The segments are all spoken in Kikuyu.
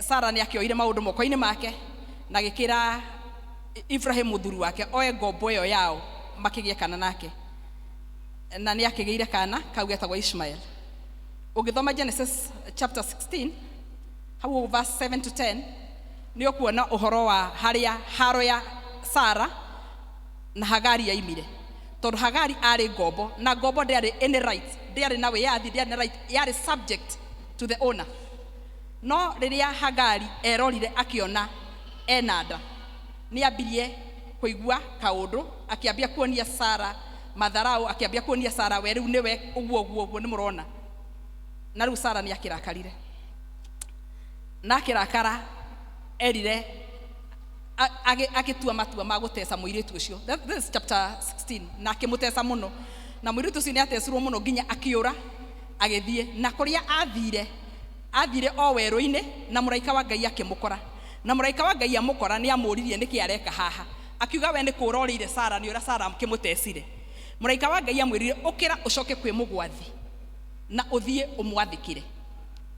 Sara nĩ akĩoire maũndũ moko-inĩ make na agĩkĩra Ibrahim mũthuri wake oe ngombo ĩyo yao makĩgĩe kana nake, na nĩ akĩgĩire kana kau getagwo Ishmael. Ũngĩthoma Genesis chapter 16 hau verse 7 to 10, nĩ ũkuona ũhoro wa harĩa haro ya Sara na Hagari yaimire, tondũ Hagari arĩ ngombo, na ngombo ndĩarĩ any right, ndĩarĩ na wĩyathi, ndĩarĩ na right, yarĩ subject to the owner. No rĩrĩa Hagari erorire akĩona ena nda, nĩ ambirie kũigua kaũndũ, akĩambia kuonia Sara matharau, akĩambia kuonia Sara we rĩu nĩwe ũguo ũguo ũguo nĩ mũrona. Na rĩu Sara nĩ akĩrakarire, na akĩrakara erire agĩtua matua ma gũteca mũirĩtu ũcio. This is chapter 16. Na akĩmũteca mũno, na mũirĩtu ũcio nĩ atecirwo mũno nginya akĩũra agĩthiĩ, na kũrĩa athire athire o werũ-inĩ, na mũraika wa Ngai akĩmũkora. Na mũraika wa Ngai amũkora nĩ amũririe nĩkĩ areka haha, akiuga we nĩ kũũra orĩire Sara, nĩ ũrĩa Sara akĩmũtecire. Mũraika wa Ngai amwĩrire ũkĩra ũcoke kwĩ mũgwathi na ũthiĩ ũmwathĩkĩre.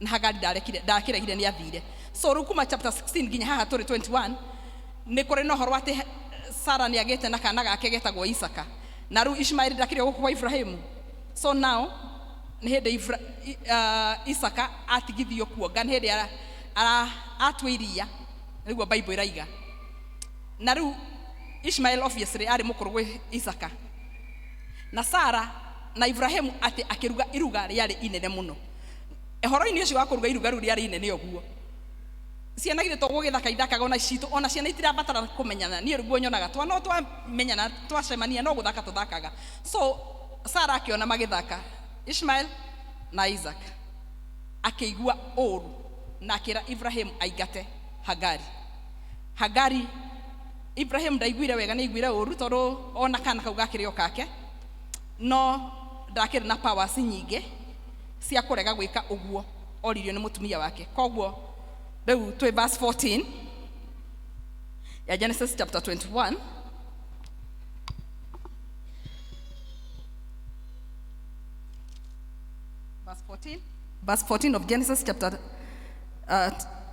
Na Hagari ndarekire, ndakĩregire, nĩ athire. So rĩu kuma chapter 16 nginya haha tũrĩ 21, nĩ kũrĩ na ũhoro atĩ Sara nĩ agĩte na kana gake getagwo Isaka, na rĩu Ishmael ndakĩrĩ o gũkũ kwa Ibrahimu. So now nĩ hĩndĩ Isaka atigithio kuonga, nĩ hĩndĩ atua iria, nĩguo Bible ĩraiga. Na rĩu Ishmael obviously arĩ mũkũrũ gwĩ Isaka. Na Sara na Ibrahimu atĩ akĩruga iruga rĩarĩ inene mũno. Ũhoro-inĩ ũcio wa kũruga iruga rĩu rĩarĩ inene ũguo, ciana githĩ to gũgĩthaka ithakaga ona citũ, ona ciana itirabatara kũmenyana. Niĩ rĩguo nyonaga twana o twamenyana twacemania no gũthaka tũthakaga. So Sara akĩona magĩthaka Ishmael na Isaac, akĩigua ũru na akĩra Ibrahim aingate Hagari. Hagari, Ibrahim ndaiguire wega, nĩ aiguire ũru tondũ ona kana kau gakĩrĩ o kake, no ndakĩrĩ na powers nyingĩ cia kũrega gwĩka ũguo oririo nĩ mũtumia wake. Koguo rĩu twĩ verse 14 ya Genesis chapter 21. Verse 14, verse 14 of Genesis chapter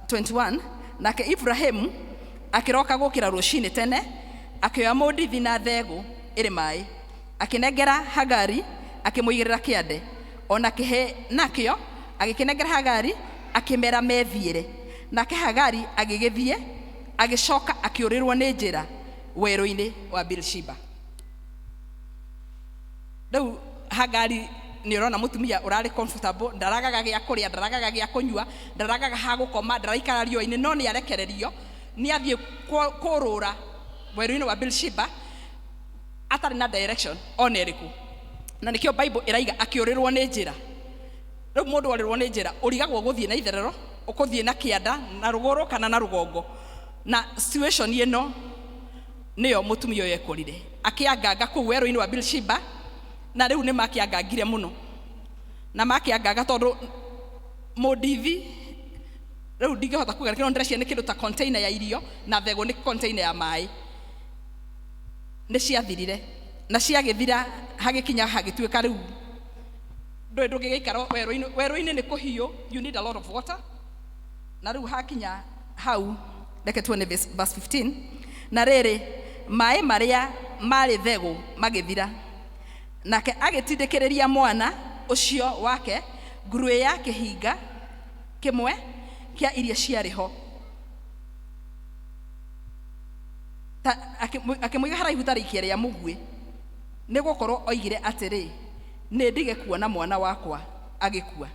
21. Nake Ibrahimu akĩroka gũkĩra rũcinĩ tene, akĩoya mũndithi na thegũ ĩrĩ maĩ, akĩnengera Hagari, akĩmũigĩrĩra kĩande, ona kĩhĩ nakĩo agĩkĩnengera Hagari, akĩmera methiĩre. Nake Hagari agĩgĩthiĩ, agĩcoka akĩũrĩrwo nĩ njĩra werũ-inĩ wa Beersheba. Rĩu Hagari nĩ ũrona mũtumia ũrarĩ comfortable, ndaragaga gĩa kũrĩa, ndaragaga gĩa kũnyua, ndaragaga ha gũkoma, ndaraikara riũa-inĩ, no nĩ arekererio, nĩ athiĩ kũrũra werũ-inĩ wa Beersheba atarĩ na direction ona ĩrĩkũ. Na nĩkĩo Bible ĩraiga akĩũrĩrwo nĩ njĩra. Rĩu mũndũ orĩrwo nĩ njĩra, ũrigagwo gũthiĩ na itherero, ũkũthiĩ na kĩanda, na rũgũrũ kana na rũgongo. Na situation ĩno nĩyo mũtumia ũyũ ekorire akĩanganga kũu werũ-inĩ wa Beersheba, na rĩu nĩ makĩangangire mũno, na makĩanganga tondũ mũndithi rĩu ndingĩhota kuga kĩrĩa ndĩreciria nĩ kĩndũ ta container ya irio, na thegũ nĩ container ya maĩ. Nĩ ciathirire, na ciagĩthira hagĩkinya hagĩtuĩka rĩu ndũĩ ndũngĩgĩikara werũ-inĩ. Werũ-inĩ nĩ kũhiũ, you need a lot of water. Na rĩu hakinya hau, reke tuone verse 15. Na rĩrĩ, maĩ marĩa marĩ thegũ magĩthira, nake agĩtindĩkĩrĩria mwana ũcio wake nguruĩ ya kĩhinga kĩmwe kĩa iria ciarĩ ho, akĩmũiga haraihu ta rĩikia rĩa mũguĩ, nĩ gũkorwo oigire atĩrĩ, nĩ ndige kuona mwana wakwa agĩkua.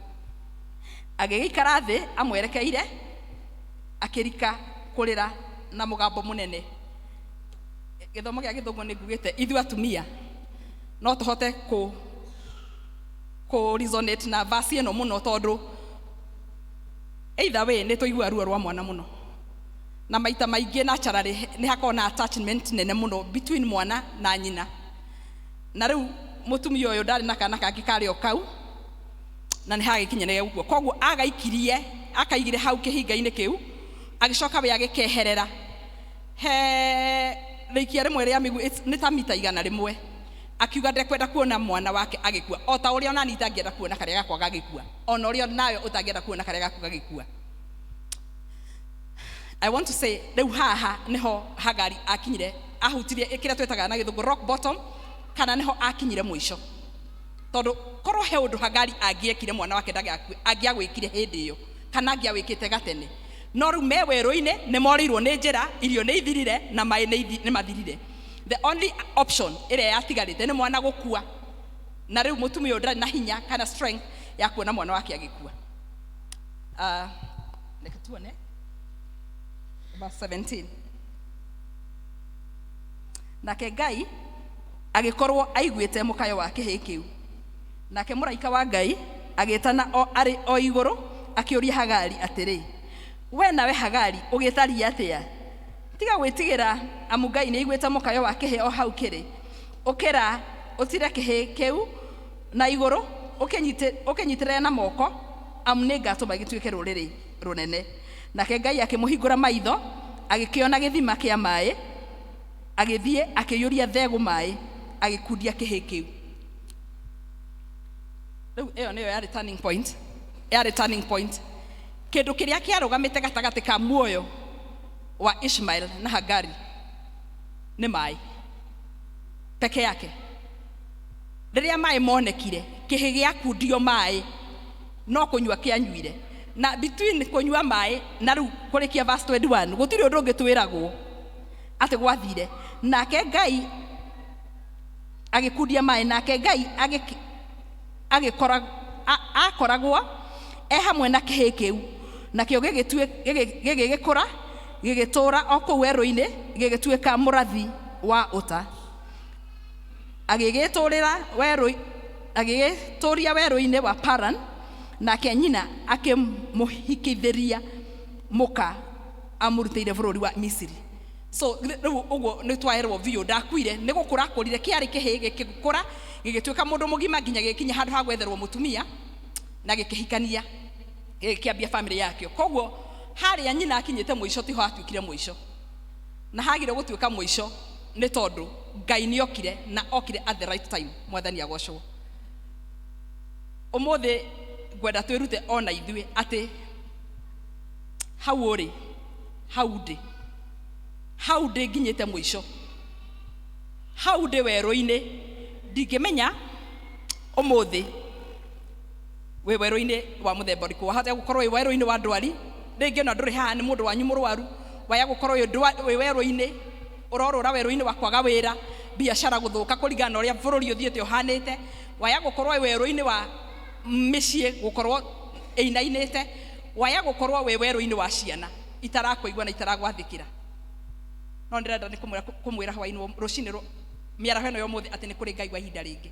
Agĩgĩikara thĩ amwerekeire, akĩrika kũrĩra na mũgambo mũnene. Gĩthomo gĩa gĩthũngũ nĩ ngugĩte ithuĩ atumia no tũhote kũ resonate na verse ĩno mũno, tondũ either way nĩ tũiguaga ruo rwa mwana mũno, na maita maingĩ naturally nĩ hakoragwo na attachment nene mũno between mwana na nyina. Na rĩu mũtumia ũyũ ndarĩ na kana kangĩ karĩ o kau, na nĩ hagĩkinya nĩ gũkua. Koguo agaikirie, akaigire hau kĩhinga-inĩ kĩu, agĩcoka we agĩkeherera he rĩikia rĩmwe rĩa mĩguĩ, nĩ ta mita 100, akiuga ndekwenda kuona mwana wake agĩkua, o ta ũrĩa onani itangĩenda kuona karĩa gakwa gagĩkua, ona ũrĩa nawe ũtangĩenda kuona karĩa gaku gagĩkua. I want to say rĩu haha nĩho Hagari akinyire, ahutirie kĩrĩa twĩtaga na gĩthũngũ rock bottom, kana nĩho akinyire mũico. Tondũ korwo he ũndũ Hagari angĩekire mwana wake ndagakue, angĩagwĩkire hĩndĩ ĩyo kana angĩawĩkĩte gatene. No rĩu me werũ-inĩ, nĩ morĩirwo nĩ njĩra, irio nĩ ithirire na maĩ nĩ mathirire. The only option ĩrĩa yatigarĩte nĩ mwana gũkua, na rĩu mũtumia ũyũ ndarĩ na hinya kana strength ya kuona mwana wake agĩkua. Reke tuone verse 17. Nake Ngai agĩkorwo aiguĩte mũkayo wa kĩhĩĩ kĩu, nake mũraika wa Ngai agĩtana o arĩ o igũrũ, akĩũria Hagari atĩrĩ, we nawe Hagari ũgĩtariĩ atĩa? Tiga gwĩtigĩra, amu Ngai nĩaiguĩte mũkayo wa kĩhĩĩ o hau kĩrĩ. Ũkĩra, ũtire kĩhĩĩ kĩu na igũrũ, ũkĩnyitĩrĩre na moko, amu nĩngatũma gĩtuĩke rũrĩrĩ rũnene. Nake Ngai akĩmũhingũra maitho, agĩkĩona gĩthima kĩa maĩ, agĩthiĩ akĩiyũria thegũ maĩ, agĩkundia kĩhĩĩ kĩu. Rĩu ĩyo nĩyo yarĩ turning point, yarĩ turning point. Kĩndũ kĩrĩa kĩarũgamĩte gatagatĩ ka muoyo wa Ishmael na Hagari nĩ maĩ peke yake. Rĩrĩa maĩ monekire, kĩhĩ gĩakundio maĩ no kũnyua kĩanyuire. Na between kũnyua maĩ na rĩu kũrĩkia verse 21, gũtirĩ ũndũ ũngĩ twĩragwo atĩ gwathire. Nake Ngai agĩkundia maĩ, nake Ngai agĩkora akoragwo e hamwe na kĩhĩ kĩu, nakĩo gĩgĩkũra, gĩgĩtũũra o kũu werũ-inĩ, gĩgĩtuĩka mũrathi wa ũta. Agĩgĩtũũrĩra werũ, agĩgĩtũũria werũ-inĩ wa Paran, nake nyina akĩmũhikithĩria mũka amũrutĩire bũrũri wa Misiri. So rĩu ũguo nĩ twaerwo biũ, ndakuire, nĩ gũkũra akũrire, kĩarĩ kĩhĩ gĩkĩkũra, gĩgĩtuĩka mũndũ mũgima nginya gĩgĩkinya handũ ha gwetherwo mũtumia na gĩkĩhikania, gĩgĩkĩambia family yakĩo. Koguo harĩa nyina akinyĩte mũico tiho atuĩkire mũico, na hagire gũtuĩka mũico nĩ tondũ Ngai nĩ okire, na okire at the right time. Mwathani agocwo. Ũmũthĩ ngwenda twĩrute ona ithuĩ atĩ hau ũrĩ, hau ndĩ, hau ndĩ nginyĩte mũico, hau ndĩ werũ-inĩ, ndingĩmenya ũmũthĩ wĩ werũ-inĩ wa mũthemba ũrĩkũ. Wahota gũkorwo wĩ werũ-inĩ wa ndwari, rĩngĩ ona ndũrĩ haha nĩ mũndũ wanyu mũrwaru. Waya gũkorwo wĩ werũ-inĩ, ũrorũra werũ-inĩ wa kwaga wĩra, biacara gũthũka kũringana na ũrĩa bũrũri ũthiĩte ũhanĩte. Waya gũkorwo wĩ werũ-inĩ wa mĩciĩ gũkorwo ĩinainĩte. Waya gũkorwo wĩ werũ-inĩ wa ciana itarakũigua na itaragwathĩkĩra. No ndĩrenda nĩ kũmwĩra hwaĩ-inĩ, rũcinĩ, mĩaraho ĩno ya ũmũthĩ atĩ nĩ kũrĩ Ngai wa ihinda rĩngĩ,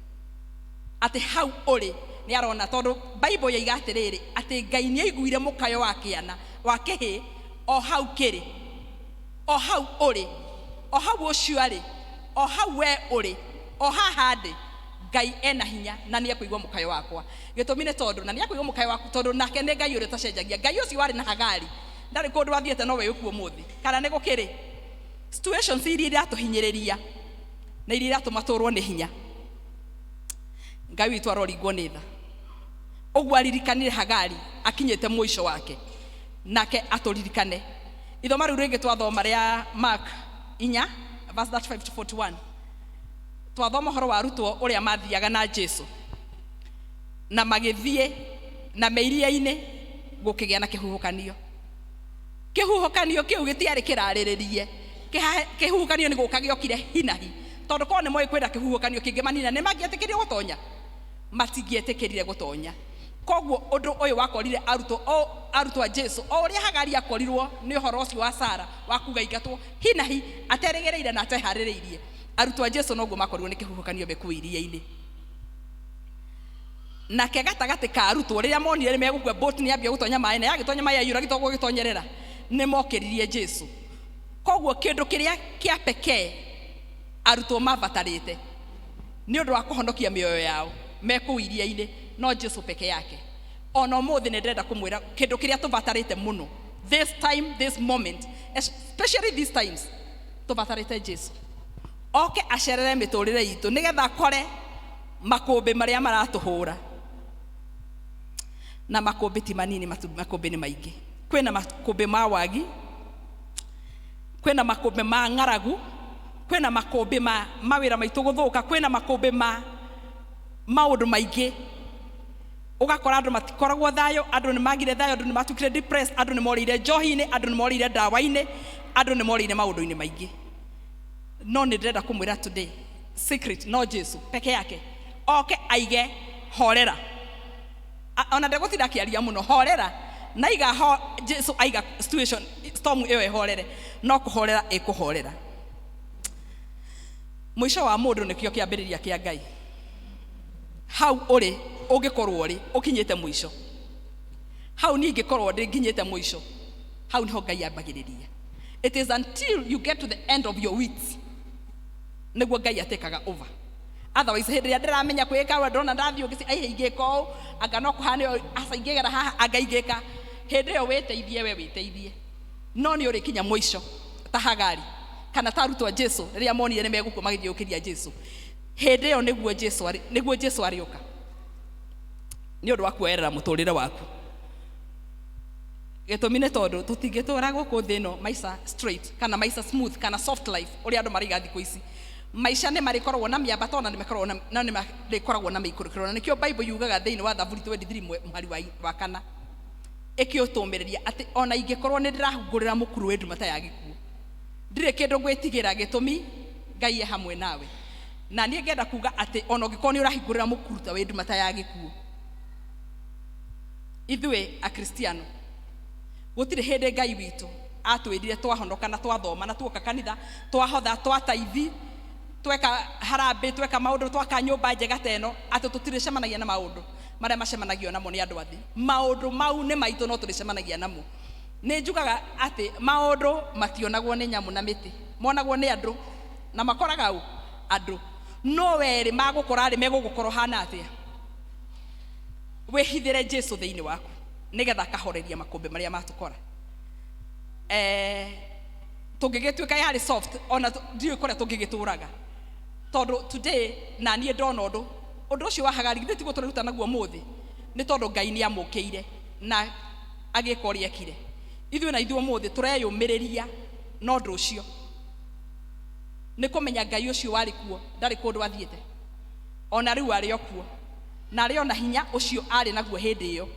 atĩ hau ũrĩ nĩ arona, tondũ Bible yoiga atĩrĩrĩ, atĩ Ngai nĩ aiguire mũkayo wa kĩana wa kĩhĩ o hau kĩrĩ, o hau ũrĩ, o hau ũcio arĩ, o hau we ũrĩ, o haha ndĩ. Ngai ena hinya na nĩ ekũigua mũkayo wakwa. Gĩtũmi nĩ tondũ na nĩ ekũigua mũkayo waku, tondũ nake nĩ Ngai ũrĩa ũtacenjagia. Ngai ũcio warĩ na Hagari ndarĩ kũndũ athiĩte, no we ũkuo ũmũthĩ. Kana nĩ gũkĩrĩ situations iria iratũhinyĩrĩria na iria iratũma tũrwo nĩ hinya, Ngai witũ aroringwo nĩ tha. Ũguo aririkanire Hagari akinyĩte mũico wake, nake atũririkane. Ithoma rĩu rĩngĩ twathoma rĩa Mark 4 verse 35 to 41, twathoma ũhoro wa arutwo ũrĩa mathiaga na Jesu, na magĩthiĩ na me iria-inĩ gũkĩgĩa na kĩhuhũkanio. Kĩhuhũkanio kĩu gĩtiarĩ kĩrarĩrĩrie, kĩhuhũkanio nĩ gũka gĩokire hinahi, tondũ korwo nĩ moĩ kwĩna kĩhuhũkanio kĩngĩmanina, nĩ mangĩetĩkĩrire gũtonya? Matingĩetĩkĩrire gũtonya. Koguo ũndũ ũyũ wakorire arutwo, o arutwo a Jesu, o ũrĩa Hagari akorirwo nĩ ũhoro ũcio wa Sara wa kuga ingatwo hinahi aterĩgĩrĩire na ateharĩrĩirie, arutwo a Jesu noguo makorirwo nĩ kĩhuhũkanio me kũu iria-inĩ. Nake gatagatĩ ka arutwo rĩrĩa monire nĩ megũkua, boat nĩ yambia gũtonya maĩ, na yagĩtonya maĩ yaiyũra gĩtogwo gĩtonyerera, nĩ mokĩririe Jesu. Koguo kĩndũ kĩrĩa kĩa pekee arutwo mabatarĩte nĩ ũndũ wa kũhonokia mĩoyo yao me kũu iria-inĩ no Jesu peke yake. Ona ũmũthĩ nĩ ndĩrenda kũmwĩra kĩndũ kĩrĩa tũbatarĩte mũno this time, this moment, especially these times, tũbatarĩte Jesu oke acerere mĩtũrĩre itũ nĩgetha akore makũmbĩ marĩa maratũhũra. Na makũmbĩ ti manini, makũmbĩ nĩ maingĩ. Kwĩna makũmbĩ ma wagi, Kwĩna makũmbĩ ma ng'aragu, kwĩna makũmbĩ ma mawĩra maitũ gũthũka, kwĩna makũmbĩ ma maũndũ maingĩ. Ũgakora andũ matikoragwo thayũ, andũ nĩ magire thayũ, andũ nĩ matukire depressed, andũ nĩ morĩire njohi-inĩ, andũ nĩ morĩire ndawa-inĩ, andũ nĩ morĩire maũndũ-inĩ maingĩ. No nĩ ndĩrenda kũmwĩra today, secret no Jesu peke yake oke aige horera. Ona ndegũtinda akĩaria mũno, horera na iga ho, Jesu aiga situation storm ĩyo ĩhorere, no kũhorera ĩkũhorera. Mũico wa mũndũ nĩkĩo kĩambĩrĩria kĩa Ngai. Hau ũrĩ ũngĩkorwo ũrĩ ũkinyĩte mũico, hau niĩ ingĩkorwo ndĩ nginyĩte mũico, hau niho Ngai ambagĩrĩria. It is until you get to the end of your wits nĩguo Ngai atekaga over. Otherwise hĩndĩ ĩrĩa ndĩramenya kwĩka ũrĩa ndona ndathiĩ ũngĩ aihe ingĩka ũũ, anga no kũhane ũũ, aca ingĩgera haha, anga ingĩka. Hĩndĩ ĩyo wĩteithie we wĩteithie, no nĩ ũrĩkinya mũico ta Hagari kana ta arutwo a Jesu rĩrĩa monire nĩ megũkua magĩthiũkĩria Jesu. Hĩndĩ ĩyo nĩguo Jesu arĩ, nĩguo Jesu arĩũka nĩ ũndũ wa kuoerera mũtũrĩre waku. Gĩtũmi nĩ tondũ tũtingĩtũra gũkũ thĩ ĩno maica straight kana maica smooth kana soft life ũrĩa andũ maraiga thikũ ici. Maica nĩ marĩkoragwo na mĩambato na nĩ makoragwo na, na nĩ marĩkoragwo na mĩikũrũkĩro. Na nĩkĩo Bible yugaga thĩinĩ wa Thaburi 23 mũhari wa kana ĩkĩũtũmĩrĩria atĩ ona ingĩkorwo nĩ ndĩrahungũrĩra mũkuru wĩ nduma ta ya gĩkuũ, ndirĩ kĩndũ ngwĩtigĩra, gĩtũmi Ngai e hamwe nawe. Na niĩ ngenda kuga atĩ ona ũngĩkorwo nĩ ũrahingũrĩra mũkuru ta wĩ nduma ta ya gĩkuũ, ithuĩ Akristiano gũtirĩ hĩndĩ Ngai witũ atwĩrire twahonoka na twathoma na tuoka kanitha, twahotha, twataithi, tweka harambĩ, tweka maũndũ, twaka nyũmba njega ta ĩno, atĩ tũtirĩcemanagia na maũndũ marĩa macemanagio namo nĩ andũ a thĩ. Maũndũ mau nĩ maitũ no tũrĩcemanagia namo. Nĩ njugaga atĩ maũndũ mationagwo nĩ nyamũ na mĩtĩ, monagwo nĩ andũ na makoraga ũ? Andũ. No werĩ magũkora rĩ, megũgũkora ũhana atĩa? Wĩhithĩre Jesu thĩinĩ waku nĩgetha akahoreria makũmbĩ marĩa matũkora. Tũngĩgĩtuĩka yarĩ soft, ona ndiũĩ kũrĩa tũngĩgĩtũraga. Tondũ today na niĩ ndona ũndũ, ũndũ ũcio wa Hagari githĩ tiguo tũreruta naguo ũmũthĩ? Nĩ tondũ Ngai nĩ amũkĩire na agĩka ũrĩa ekire. Ithuĩ na ithuĩ ũmũthĩ tũreyũmĩrĩria na ũndũ ũcio. Nĩ kũmenya Ngai ũcio warĩ kuo, ndarĩ kũndũ athiĩte. Ona rĩu arĩ o kuo. Na arĩ o na hinya ũcio arĩ naguo hĩndĩ ĩyo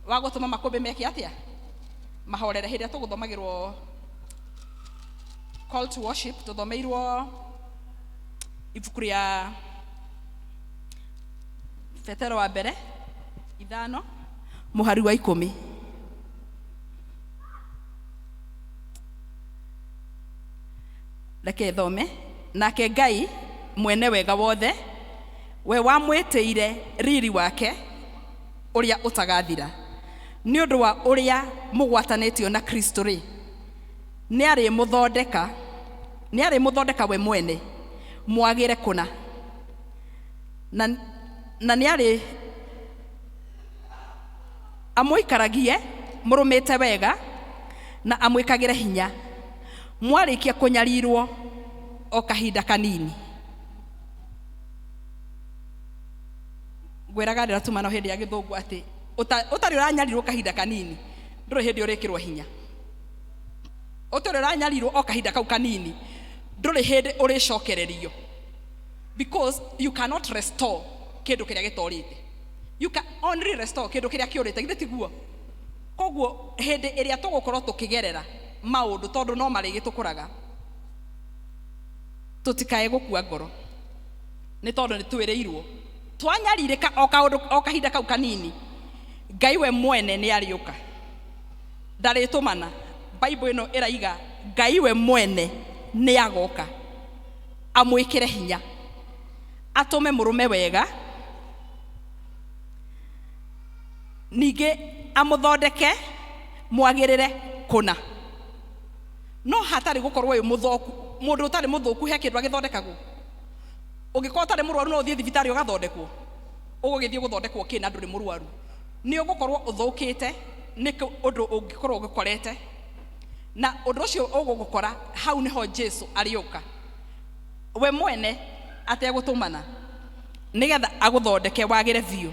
wa gũtũma makũmbĩ meke atĩa? Mahorere. Hĩndĩ ĩrĩa tũgũthomagĩrwo call to worship, tũthomeirwo ibuku rĩa Petero wa mbere 5 mũhari wa 10. Reke thome. Nake Ngai mwene wega wothe, we wamwĩtĩire riri wake ũrĩa ũtagathira, nĩ ũndũ wa ũrĩa mũgwatanĩtio na Kristo rĩ, nĩ arĩmũthondeka we mwene mwagĩre kũna, na nĩ arĩ amũikaragie mũrũmĩte wega na amwĩkagĩre hinya mwarĩkia kũnyarirwo o kahinda kanini. Ngwĩraga rĩrĩa tuma no hĩndĩ ya gĩthũngũ atĩ ũtarĩ ũranyarirwo kahinda kanini ndũrĩ hĩndĩ ũrĩkĩrwo hinya. Ũtarĩ ũranyarirwo o kahinda kau kanini ndũrĩ hĩndĩ ũrĩcokererio, because you cannot restore kĩndũ kĩrĩa gĩtorĩte. You can only restore kĩndũ kĩrĩa kĩũrĩte, githĩ tiguo? Koguo hĩndĩ ĩrĩa tũgũkorwo tũkĩgerera maũndũ, tondũ no marĩgĩtũkoraga, tũtikae gũkua ngoro, nĩ tondũ nĩ twĩrĩirwo twanyarirĩka o kaũndũ o kahinda kau kanini, Ngai we mwene nĩ arĩũka, ndarĩtũmana. Bible ĩno ĩraiga Ngai we mwene nĩ agoka amwĩkĩre hinya, atũme mũrũme wega, ningĩ amũthondeke mwagĩrĩre kũna. No hatarĩ gũkorwo wĩ mũthũku, mũndũ ũtarĩ mũthũku he kĩndũ agĩthondekagwo. Ũngĩkorwo ũtarĩ mũrwaru no ũthiĩ thibitarĩ ũgathondekwo, ũgũgĩthiĩ gũthondekwo kĩ na ndũrĩ mũrwaru? Nĩ ũgũkorwo ũthũkĩte nĩ ũndũ ũngĩkorwo ũgũkorete, na ũndũ ũcio ũgũgũkora hau nĩho Jesu arĩũka we mwene ategũtũmana, nĩgetha agũthondeke wagĩre biũ,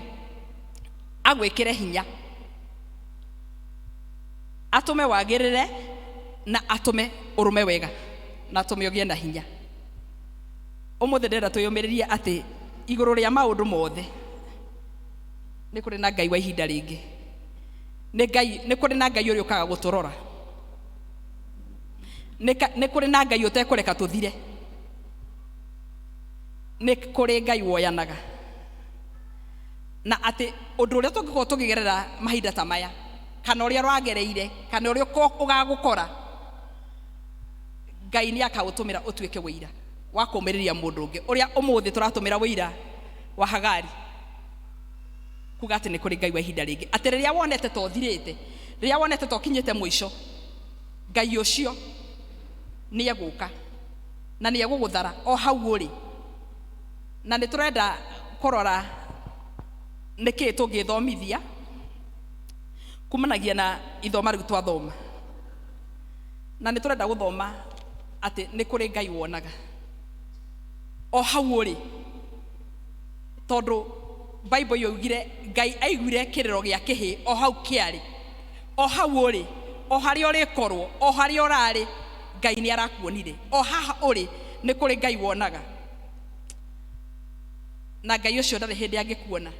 agwĩkĩre hinya, atũme wagĩrĩre Na atũme ũrũme wega na atũme ũgĩe na hinya. Ũmũthĩ ndĩrenda twĩyũmĩrĩrie atĩ igũrũ rĩa maũndũ mothe nĩ kũrĩ na Ngai wa ihinda rĩngĩ. Nĩ Ngai, nĩ kũrĩ na Ngai ũrĩa ũkaga gũtũrora. Nĩ kũrĩ na Ngai ũtekũreka tũthire. Nĩ kũrĩ Ngai woyanaga. Na atĩ ũndũ ũrĩa tũngĩkorwo tũkĩgerera mahinda ta maya, kana ũrĩa ũragereire, kana ũrĩa ũgagũkora, Ngai nĩ akaũtũmĩra ũtuĩke ũira wa kũũmĩrĩria mũndũ ũngĩ. Ũrĩa ũmũthĩ tũratũmĩra ũira wa Hagari kuga atĩ nĩ kũrĩ Ngai wa ihinda rĩngĩ. Atĩ rĩrĩa wonete ta ũthirĩte, rĩrĩa wonete ta ũkinyĩte mũico, Ngai ũcio nĩ egũka na nĩ egũgũthara o hau ũrĩ. Na nĩ tũrenda kũrora nĩkĩĩ tũngĩthomithia kumanagia na ithoma rĩu twathoma. Na nĩ tũrenda gũthoma atĩ nĩ kũrĩ Ngai wonaga o hau ũrĩ, tondũ Bible yoigire Ngai aiguire kĩrĩro gĩa kĩhĩĩ o hau kĩarĩ, o hau ũrĩ, o harĩa ũrĩkorwo, o harĩa ũrarĩ, Ngai nĩ arakuonire. O haha ũrĩ nĩ kũrĩ Ngai wonaga, na Ngai ũcio ndarĩ hĩndĩ angĩkuona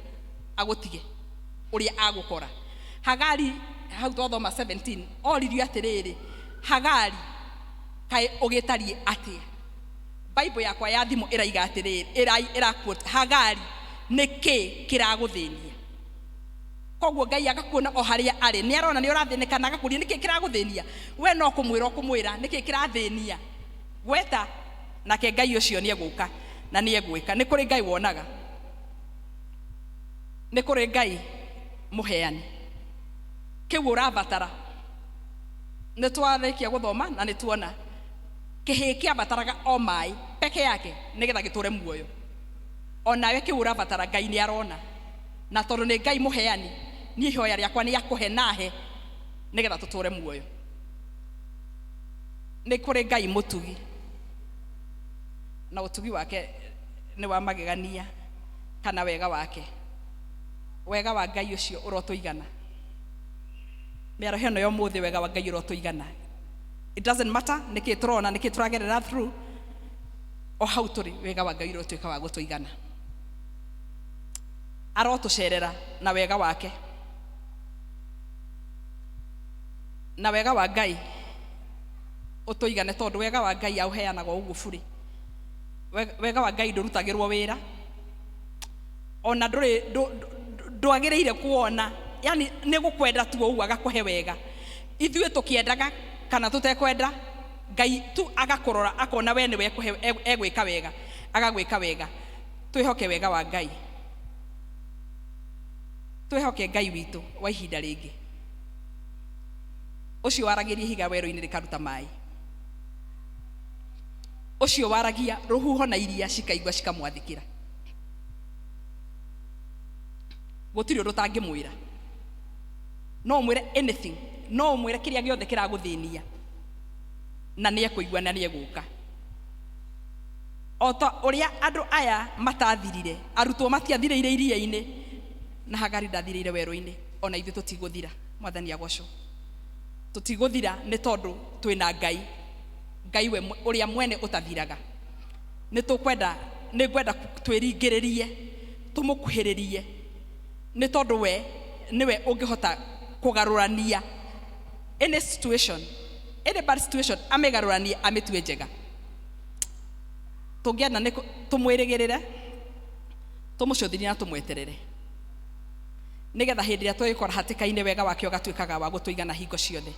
agũtige ũrĩa agũkora. Hagari hau twathoma 17 oririo atĩrĩrĩ, Hagari kaĩ ũgĩtariĩ atĩa? Bible yakwa ya thimũ ĩraiga atĩrĩrĩ, ĩra quote Hagari, nĩkĩ kĩragũthĩnia? Koguo Ngai agakuona o harĩa arĩ, nĩ arona nĩ ũrathĩnĩka na agakũria nĩkĩ kĩragũthĩnia? We no kũmwĩra ũkũmwĩra nĩkĩ kĩrathĩnia, gweta, nake Ngai ũcio nĩ egũka na nĩ egwĩka. Nĩ kũrĩ Ngai wonaga, nĩ kũrĩ Ngai mũheani. Kĩu ũrabatara nĩ twarĩkia gũthoma na nĩ tuona kĩhĩĩ kĩabataraga o maĩ peke yake nĩgetha gĩtũre muoyo. Onawe kĩu ũrabatara Ngai nĩ arona, na tondũ nĩ Ngai mũheani, niĩ ihoya rĩakwa nĩ akũhe nahe nĩgetha tũtũre muoyo. Nĩ kũrĩ Ngai mũtugi, na ũtugi wake nĩ wa magegania, kana wega wake. Wega wa Ngai ũcio ũrotũigana. Mĩaraho ĩno ya ũmũthĩ wega wa Ngai ũrotũigana. It doesn't matter nĩkĩ tũrona, nĩkĩ tũragerera through, o hau tũrĩ wega wa Ngai ũrotuĩka wa gũtũigana. Arotũcerera na wega wake, na wega wa Ngai ũtũigane, tondũ wega wa Ngai aũheanaga o ũguo burĩ. Wega wa Ngai ndũrutagĩrwo wĩra, ona ndwagĩrĩire kuona, yani nĩ gũkwenda tu ũguo agakũhe wega. Ithuĩ tũkĩendaga kana tũtekwenda, Ngai tu agakũrora akona we nĩwe egwĩka wega, agagwĩka wega. Twĩhoke wega wa Ngai, twĩhoke Ngai witũ wa ihinda rĩngĩ, ũcio waragĩria ihiga werũ-inĩ rĩkaruta maĩ, ũcio waragia rũhuho na iria cikaigua cikamwathĩkĩra. Gũtirĩ ũndũ ũtangĩmwĩra, no ũmwĩre anything, no ũmwĩre kĩrĩa gĩothe kĩragũthĩnia, na nĩ ekũigua na nĩ egũka. O ta ũrĩa andũ aya matathirire, arutwo matiathirĩire iria-inĩ, na Hagari ndathirĩire werũ-inĩ, ona ithuĩ tũtigũthira. Mwathani agocwo. Tũtigũthira nĩ tondũ twĩna Ngai, Ngai we ũrĩa mwene ũtathiraga. Nĩ tũkwenda, nĩ ngwenda twĩringĩrĩrie, tũmũkuhĩrĩrie, nĩ tondũ we nĩwe ũngĩhota kũgarũrania any situation, any bad situation, amĩgarũranie amĩtue njega. Tũngĩenda nĩ tũmwĩrĩgĩrĩre, tũmũcũthĩrĩrie na tũmweterere, nĩgetha hĩndĩ ĩrĩa twĩkora hatĩka-inĩ wega wake ũgatuĩkaga wa gũtũigana hingo ciothe.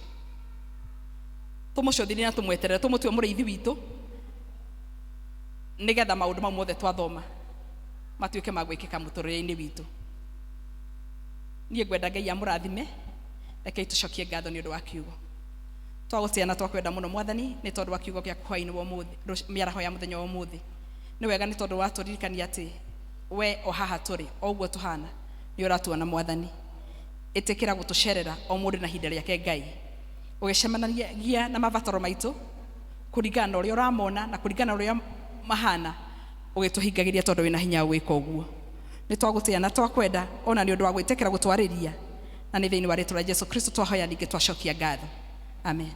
Tũmũcũthĩrĩrie na tũmweterere, tũmũtue mũrĩithi witũ, nĩgetha maũndũ mau mothe twathoma matuĩke ma gwĩkĩka mũtũrĩre-inĩ witũ. Niĩ ngwenda Ngai amũrathime. Rekei tũcokie ngatho nĩ ũndũ wa kiugo. Twagũtĩa na twakwenda mũno Mwathani nĩ tondũ wa kiugo gĩaku hwaĩ-inĩ wa ũmũthĩ, mĩaraho ya mũthenya wa ũmũthĩ. Nĩ wega nĩ tondũ watũririkania atĩ we o haha tũrĩ, o ũguo tũhana, nĩ ũratuona Mwathani. Ĩtĩkĩra gũtũcerera o mũndũ na ihinda rĩake Ngai, ũgĩcemanagia na mabataro maitũ kũringana na ũrĩa ũramona na kũringana na ũrĩa mahana, ũgĩtũhingagĩria tondũ wĩna hinya wa gwĩka ũguo. Nĩ twagũtĩa na twakwenda ona nĩ ũndũ wa gwĩtĩkĩra gũtwarĩria, na nĩ thĩinĩ wa rĩtwa rĩa Jesu Kristo twahoya ningĩ twacokia ngatho. Amen.